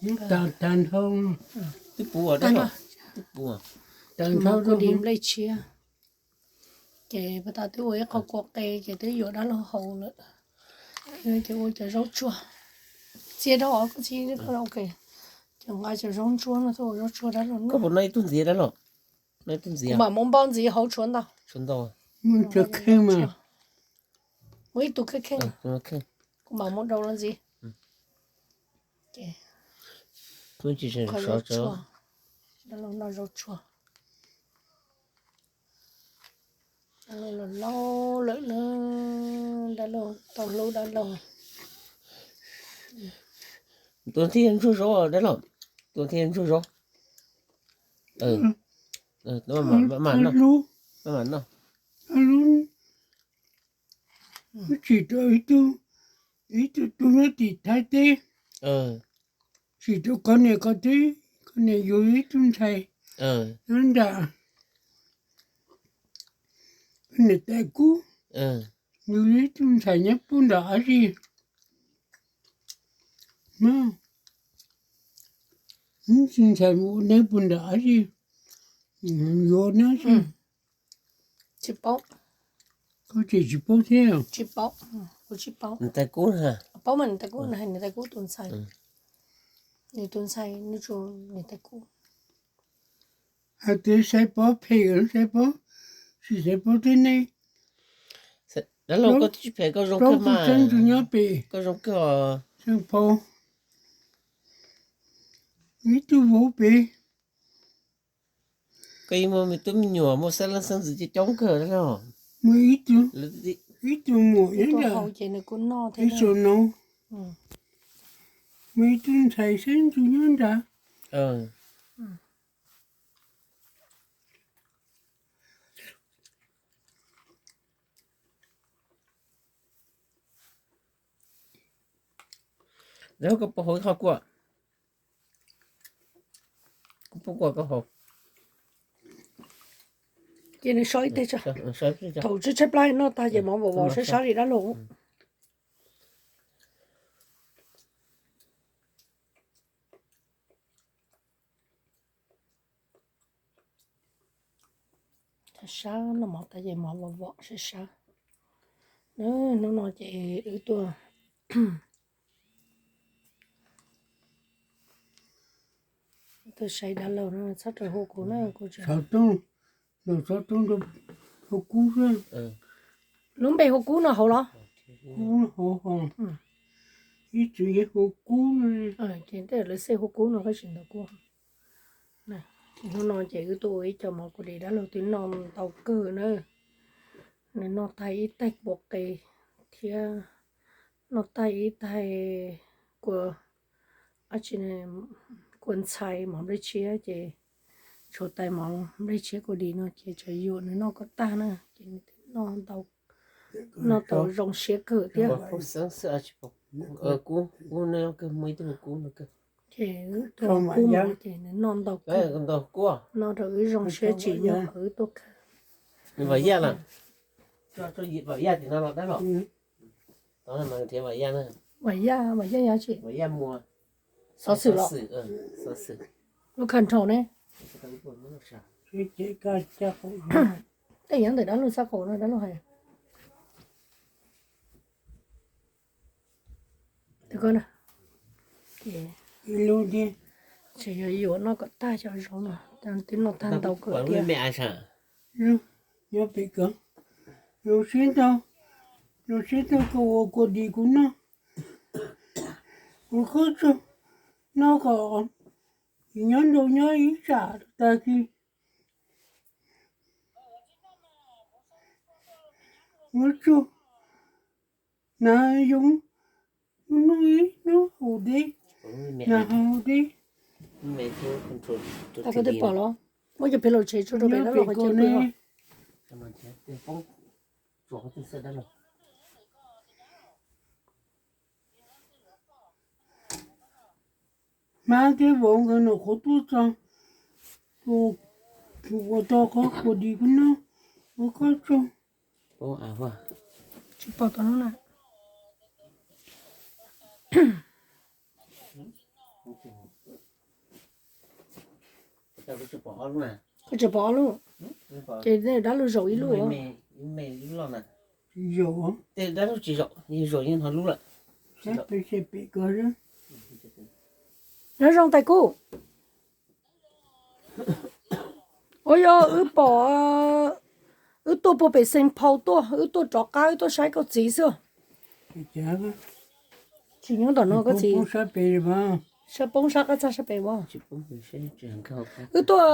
Tag, tag nrho. Twb puv, tag nrho. Twb puv. Tag nrho kuv dim nplej tshiab. Ces puag ta twb ua ib qho kua qe ces twb yuav dab laug haus lawm. Ces ua cov zaub tsuag. Txiav rau os, koj txiav, ok. Ces nqa cov zaub ntsuab no tuaj ua zaub tsuag dab laug noj. Koj puas noj ib tug ntxiv dab laug? Noj ib tug ntxiv. Kuv mam muab npau ntxiv hauv tshuav ntau. Tshuav ntau. Muaj ib tug kheej mas. Muaj ib tug kheej kheej. Kuv mam muab rau los ntxiv. Ces dab laug noj zaub tsuag. Dab laug los laus lawm na, dab laug tau hlub dab laug. Tus thiaj ntsuag zaub dab laug, tus thiaj ntsuag zaub. Mam noj, mam noj. Wb tsim rau ib tug, ib tug tub nyob tim Thaib teb, tsim rau qhov niam qhov txiv, qhov niam yug ib tug ntxhais nyob nram, niam tais kub, yug ib tug ntxhais nyob puag nram Av Zis. Ib tug ntxhais mus ua neeb puag nram Av Zis, yuav neb tsis paub. Koj tseem tsis paub thiab? Tsis paub, kuv tsis paub. Niam tais kub, paub mas niam tais kub, niam tais kub tus ntxhais. Nws tus ntxhais nws tsuas niam tais kub. Hais tias Xaiv Pov phem, Xaiv Pov, tsis Xaiv Pov thiab ne. Dab laug koj tsis phem, koj zoo kawg mas. Xeeb tus nyob pem, koj zoo kawg os. Xeeb Phau, ib tug vauv pem. Koj yeej muaj me tub me nyuam, muaj xeeb leej xeeb ntxwv coob coob kawg dab laug. Muaj ib tug, ib tug muam ib nram, ib tug no, muaj ib tug ntxhais xeeb tus nyob nrad. Dab laug koj puas haus ib qho kua? Kuv pub kua koj haus. Ces nws so ib teg tso. Thaum tshaib tshaib plab noj tag ces mov vom vom sab sab li dab laug. Sab sab, noj mov tas ces mov vom vom sab sab. Hnub no ces wb tuaj, tuaj saib dab laug no, txhob rawm hu kuv na, kuv tsis. Xov tooj, los xov tooj rau Hauv Kub xwb. Lub npe Hauv Kub no hauv los? Kub hauv ho. Ib txwm yog Hauv Kub. Ces tej lawv xej Hauv Kub no koj tsis ntawd kuj. Hnub no ces wb tuaj ua ib co mov kua dis dab laug twb noj ntau kawg na. Nws noj tag ib taig kua qe thiab noj tag ib taig kua, kua ntxhais mov nplej tshiab ces tshuav tais mov nplej tshiab kua dis no ces tsam yuam nws noj kom tag na ces nws noj ntau, noj tau zoo siab kawg thiab. Ces tus Kub no ces nws noj ntau kawg, noj rau wb zoo siab tsim nyog wb tuaj kawg. Vam Yaj na, Vam Yaj tim no los dab laug. Vam Yaj, Vam Yaj yog tsi? Vam Yaj Muas. Xov xwm los? Lub kha nrhau ne? Tej nyob ntawm dab laug sab qaum no dab laug hais. Tseem yuav yuav noj kom tag xyov zaub no, twb noj tag ntau kawg tiag. Nyob pem kawg, zoo siab ntau, zoo siab ntau koj ua kua dis kuv noj. Ua khaub tsaug, noj kom nyob nrau nyob ib tsam tag kis. Ua tsaug, na zoo, hnub ib hnub haus dej, na haus dej. Koj twb pom los? Muab cov pem laus tsev tso rau pem dab laug qhov chaw pw. Hmab thiab vauv nkawd nyuam qhuav tuaj txog, ua tau qhov kua dis kuv noj, ua khaub tsaug. Tsis pom tau no na. Koj tsis pom ob lub, ces dab laug zaum ib lub. Zaum, dab laug tsis zaum, zaum yeej hnov lub lawm. Nyob zoo tais kub. Ua yog wb pom, wb tuaj puag pem Xeev Phau tuaj, wb tuaj rov qab wb tuaj saib koj txiv xwb. Tsis nyob tom no koj txiv. Sab poob sab qab txaj sab pem as. Wb tuaj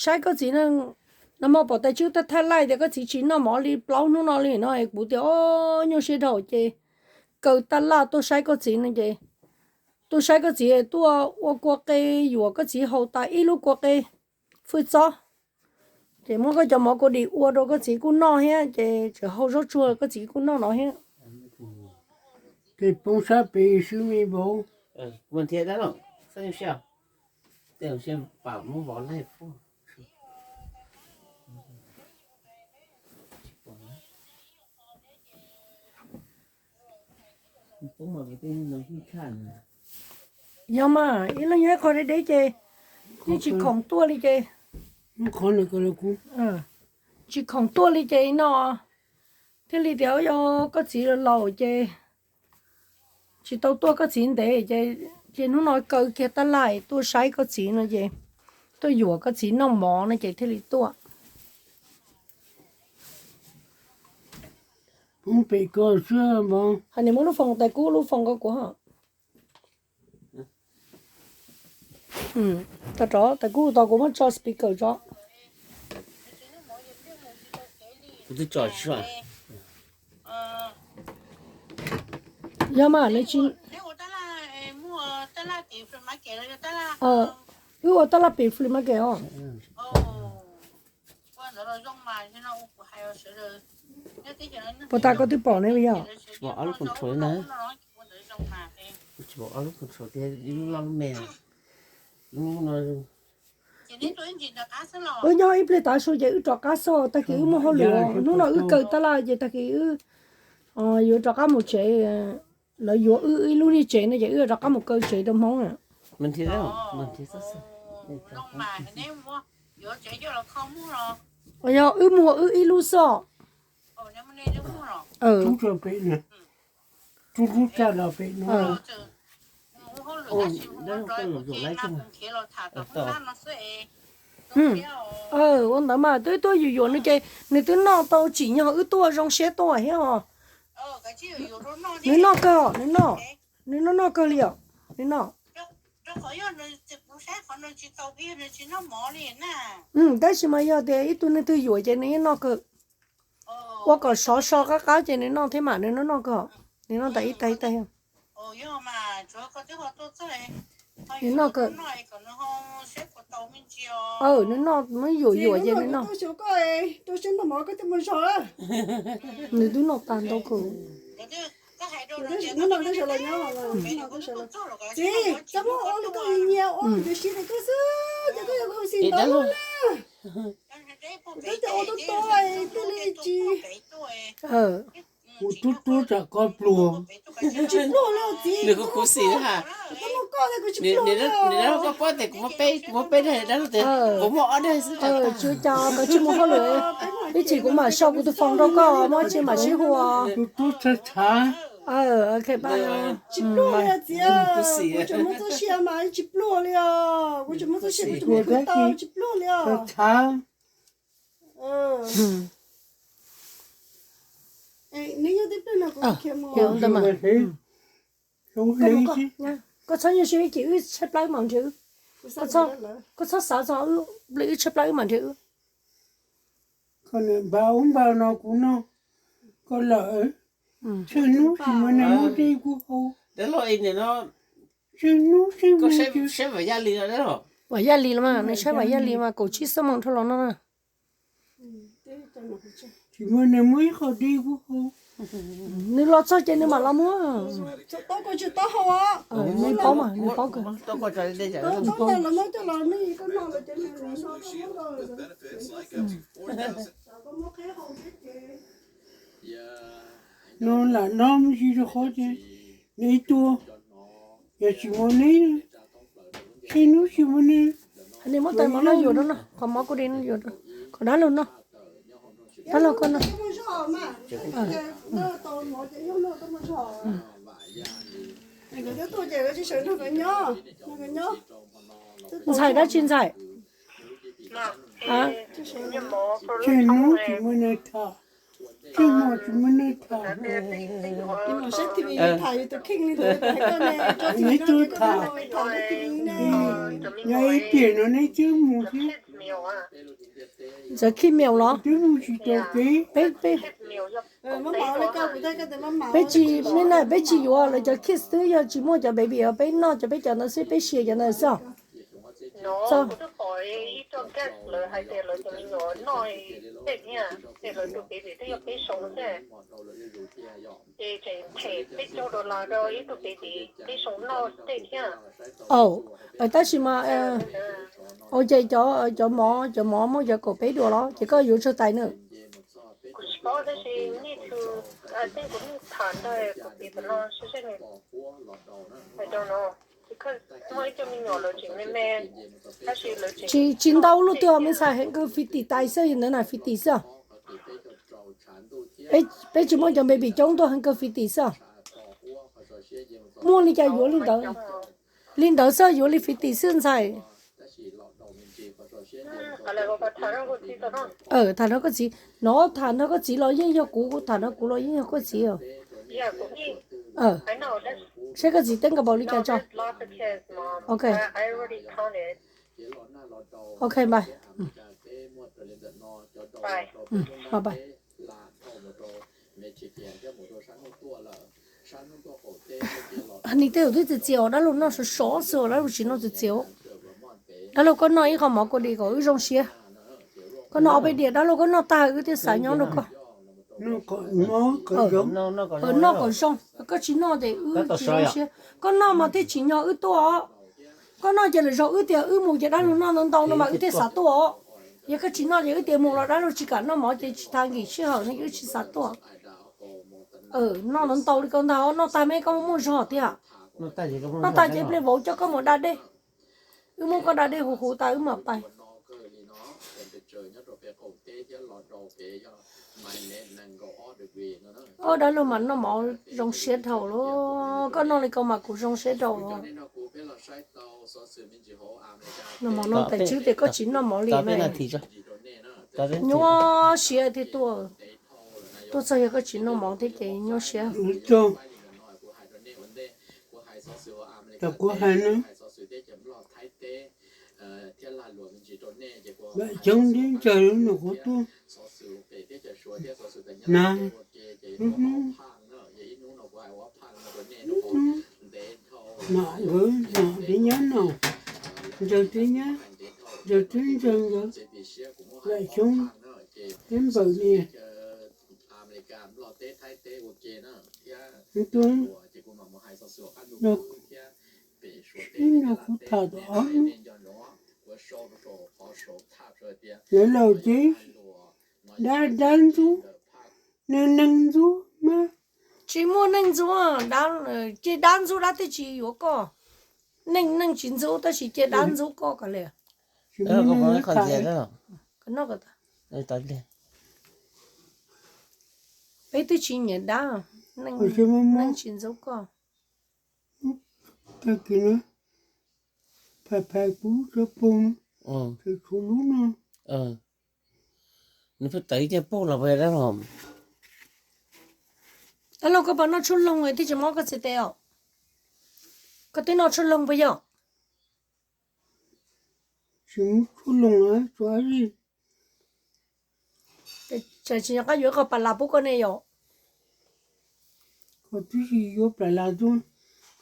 saib koj txiv na, nag hmo pom tais tswb thaj laij tias koj txiv tsis noj mov li plaub hnub no li no es kuv tias o, nyuaj siab dhau ces kaw taj laj tuaj saib koj txiv no ces tuaj saib koj txiv tuaj ua kua qe yuam koj txiv haus tas ib lub kua qe fwj txob. Ces muab koj cov mov kua dis ua rau koj txiv kuj noj thiab ces tseem hau zaub tsuag koj txiv kuj noj no thiab. Tej poob sab pem xwb me vauv. Yog mas ib leeg nyob ib qho deb deb ces yeej tsis khoom tuaj li ces, tsis khoom tuaj li ces no thiaj li tias yog koj txiv laus ces tsis tau tuaj koj txiv ntev ces, ces hnub no kaw kiag taj laj tuaj saib koj txiv no ces tuaj yuam koj txiv noj mov no ces thiaj li tuaj. Hais nws muab lub foos tais kub lub foos ko kuv ho. Tau rov tais kub tau kuv muab tso speaker tso. Yog mas nws tsis, wb ua taj laj pem flea market os. Puas tas koj twb pom ne yog? Wb nyob ib pliag tav su ces wb rov qab xwb, tag kis wb muaj hauj lwm, hnub no wb kaw taj laj ces tag kis wb yuav rov qab mus tsev. Lawv yuav wb ib lub niag tsev no ces wb rov qab mus kaw tsev rau Hmoob. Yog wb muag wb ib lub xwb. Ua ntawd mas twb tuaj yuam yuam nws ces nws twb noj tau tsim nyog wb tuaj zoo siab tuaj thiab os. Nws noj kawg, nws noj, nws noj noj kawg li os, nws noj. Tab sis mas yog tias ib tug neeg twg yuam ces nws yeej noj kawg. Ua kom sov so qab qab ces nws noj thiab mas nws noj noj kawg, nws noj tas ib tag ib tag. Nws noj kawg. Nws noj, muab yuam yuam ces nws noj. Nws twb noj tag ntau kawg. Ua li koj nyiam ua kuv tsis siv koj xwb, koj yog kuv xis ntawd na. Kuv twb tias ua tau tau, twb li tsis. Kuv tub tub tsam koj pluag. Tsis pluag li txiv. Nws kuv kuv xis ha. Koj muaj koj thiab kuv tsis pluag li. Koj paub tias kuv muaj peb, kuv muaj peb daim dab laug tias kuv muaj ob daim xwb. Tsis ua cas, koj tsis muaj hauj lwm, ib chim kuv mam sau kuv tus foos rau koj, muaj tsis mam sib hu. Tub tub tshav tshav. Tsis pluag li txiv, kuv tseem muaj txoj sia mas tsis pluag li os, kuv tseem muaj txoj sia kuv tseem tau tsis pluag li os. Tshav tshav. Neb nyob tib pliag no kuv khiav mus. Koj txhob nyuaj siab, ib chim wb tshaib plab wb mam nrhiav wb. Koj txhob xav txog wb, wb tshaib plab wb mam nrhiav wb. Koj npaj ub npaj no kuv noj, koj lawm, tsawg hnub tsis muaj neeg muab dej kuv haus. Tsawg hnub tsis muaj neeg. Vam Yaj Lis los mas, nws saib Vam Yaj Lis mas kaum tsib xuab moos dhau los no na. Tsis muaj neeg muab ib qho dej kuv haus. Nws los txog ces nws mam los muab. Nws paub mas, nws paub kawg. No lam no me ntsis rau qhov ces neb tuaj, yog tsis muaj neb, Ib hnub tsis muaj neeg. Nim muab tais mov no yuav rau no, qhov mov kuv di no yuav rau, kom dab laug noj. Dab laug koj noj. Ntxhais dab tsi ntxhais? Tseg no tsis muaj neeg tham, tseg no tsis muaj neeg tham. Neb tuaj tham, nyob ib pliag no neb twb mus thiab. Ntxawm Khib Miaus los? Twb mus tsis tau kev. Peb, peb, peb tsis, nej na, peb tsis yuav lawv cov kids xwb, yog tsis muaj cov baby os, peb noj cov peb cov ntawd xwb, peb sia cov ntawd xwb. Txog Aw, tab sis mas, ua ces cov, cov mov, cov mov muaj cov kaum peb duas los ces koj yuav tsawg tais na? Tsis, tsis ntau lub twg os, me ntxhais, heev kawg fifty tais xwb, yog ntawd na fifty xwb. Peb tsis muaj cov baby coob tuaj, heev kawg fifty xwb. Muaj li cas yuav li ntawd. Li ntawd xwb, yuav li fifty xwb ntxhais. Tham nrog koj txiv, no tham nrog koj txiv los yeej yog kuv, tham nrog kuv los yeej yog koj txiv. Saib koj txiv teb nkaus npaum li cas tso. Ok. Ok, bye. Bye bye. Nim tej zaum twb txias txias os, dab laug noj sov sov xwb os, dab laug tsis noj txias txias os. Dab laug koj noj ib qho mov kua dis kom wb zoo siab. Koj noj ob peb diav, dab laug koj noj tag wb thiaj xav nyob rau koj. Noj kom zoo, koj tsis noj ces wb tsis zoo siab. Koj noj mas thiaj tsim nyog wb tuaj os. Koj noj ces lwm zaus wb tias wb mus ces dab laug noj ntau ntau no mas wb thiaj xav tuaj os. Yog koj tsis noj ces wb tias mus los dab laug tsis kam noj mov ces tsis tas nkim sij hawm no ces wb tsis xav tuaj. Noj ntau ntau li koj ntag, noj tag me koj muaj zog tiag. Noj tag ces pliag vauv coj koj mus da dej. Wb muab koj da dej huv huv tas wb mam pais. Ob dab laug mas noj mov zoo siab dhau lawm, koj noj li koj mas kuv zoo siab dhau lawm. Noj mov no tais tswb tias koj tsis noj mov li. Nyuaj siab thiab tuaj, tuaj txog yog koj tsis noj mov thiab ces nyuaj siab. Kuv hais no, vam coob neb ntsaws lub no kuv tuaj na, lub hnub no mam nkawd mam teb nyab no, ntsaws teb nyab, ntsaws teb ntsaws nkawd, vam coob peb npawm niag tuaj no kuv tham ob hnub, lawv laus ces dab dab ntxub, neeg neeg ntxub mas. Tsis muaj neeg ntxub, ces dab ntxub dab twb tsis yuav koj. Neeg neeg tsis ntxub tab sis cia dab ntxub koj kav liam. Peb twb tsis nyiam dab, neeg tsis ntxub koj. Tag kis no phais phais kuv cov phooj, tseem tshuav lub no. Nws pheej tawm ib ce pog los puas yog dab laug? Dab laug koj puas noj tshuaj loog thiaj tsis mob koj txiv tes os? Koj twb noj tshuaj loog puas yog? Tsis muaj tshuaj loog tsuas ib, tsis nco qab yuav qhov pas las pub koj ne yom? Koj twb tsis yuav pas las tuaj,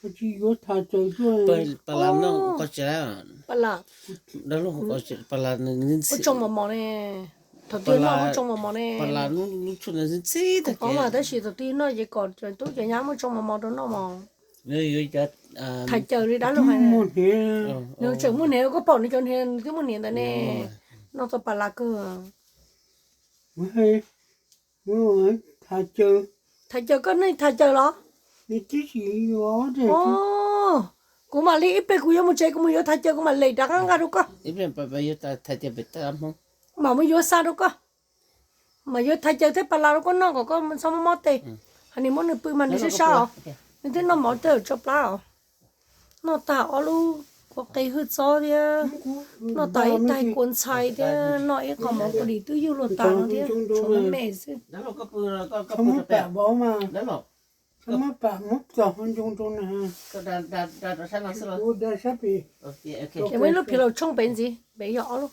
koj tsis yuav tham txawm tuaj. Pas las, muaj tsoo mos mos ne. Thaum twg noj muaj tsoo mos mos ne. Kuv paub mas tab sis thaum twg noj ces kom cov tub cov nyab muaj tsoo mos mos rau noj mos. Tham caws li dab laug hais, nws tseem muaj hniav, koj pom nws cov hniav, nws twb muaj hniav ntawd ne. Noj tau pas las kawg. Tham caws, tham caws koj neej tham caws los? Nws twb tsis yuav, Kuv mam li ib pliag kuv yuav mus tsev, kuv mus yuav thaiv caws, kuv mam li rov qab nqa rau koj. Mam mus yuav xa rau koj, mam yuav thaiv caws thiab pas las rau koj noj kom koj txhob mob mob tes. Hais nws muab nws pw mas nws sab sab os, nws twb noj mov tej tso plab os. Noj tag ob lub kua qe hwj txob thiab, noj tag ib tais kua ntxhais thiab, noj ib qho mov kua dis twb ywj luag tas no thiab, tshuav me me xwb. Ces muaj ib lub phiv laus tshooj pem ntxiv, pem yog ob lub.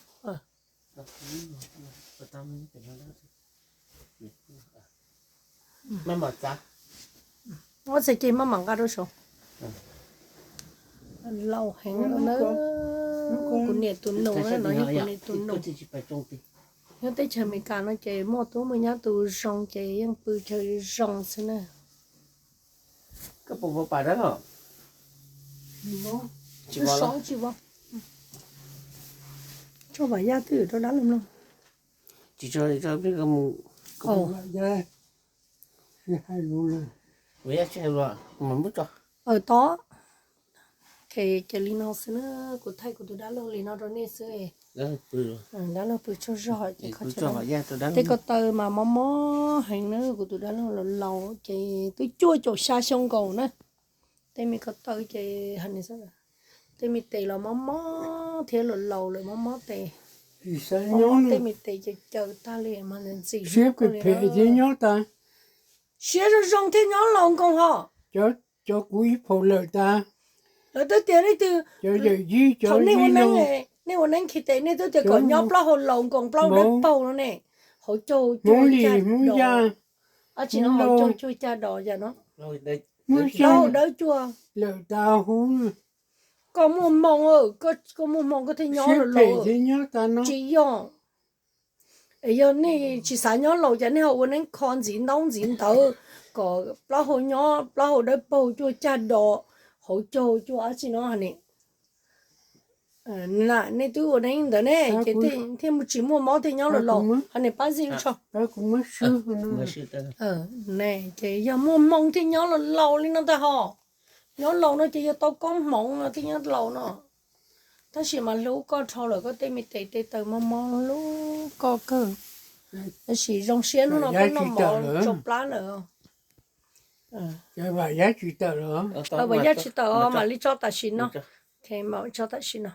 Muab txhais ceg maj mam nqa rau saud. Laus heev na, kuv niam tus nus na, no yog kuv niam tus nus. Nyob teb chaws Amelikas no ces muaj tub muaj nyab tus zoo ces yeej pw chaw zoo xwb na. Tsis vov, tsis vov. Tso vam yaj twb rau dab laug mloog. Tod, ces li no xwb na, kuv thaij kuv tus dab laug li no rau nej xwb. Dab laug pw tsaug zog ces tej ko taw mas mob mob heev na, kuv tus dab laug laus laus ces twb cuaj caum xya xyoo nkaus na. Tej me ko taw ces hais, tej me tes los mob mob thiab, laus laus lawm mob mob tes. Tej me tes caws caws tag li mas ntxim hlub koj li. Siab zoo zoo thiaj nyob laus nkoos ho. Cov kuv ib phaum lawm tas. Lawv twb tias leej twg, thaum nej ua neeb, nej ua neeb khi tes nej twb tias kom nyob plaub hau laus nkoos plaub hau dawb paug no ne. Hauv caug cuaj cag dos. Ab tsi no hauv caug cuaj cag dos yam no. Plaub hau dawb cuaj. Lawm tas huv. Koj muaj hmoo, koj muaj hmoo koj thiaj nyob laus laus. Tsis yog. Es yog nej tsis xav nyob laus cas nej ho ua neeb kho ntxiv ntaub ntxiv ntawv kom plaub hau nyob plaub hau dawb paug cuaj cag dos, hauv caug cuaj ab tsi no ne. Nej twb ua neeb ntawd ne ces thiaj tsis muaj mob thiaj nyob laus laus. Hais niam pab zig lub tsho. Ces yog muaj hmoo thiaj nyob laus laus li no ntag ho. Nyob laus no ces yog tau koob hmoov no thiaj nyob laus no. Tab sis mas hlub koj dhau lawm, koj tej me tes tej taw mob mob hlub koj kawg. Tab sis zoo siab hnub no koj noj mov tsau plab lawm. Vam yaj tsis tawm os, mam li tso tam sim no. Mam tso tam sim no.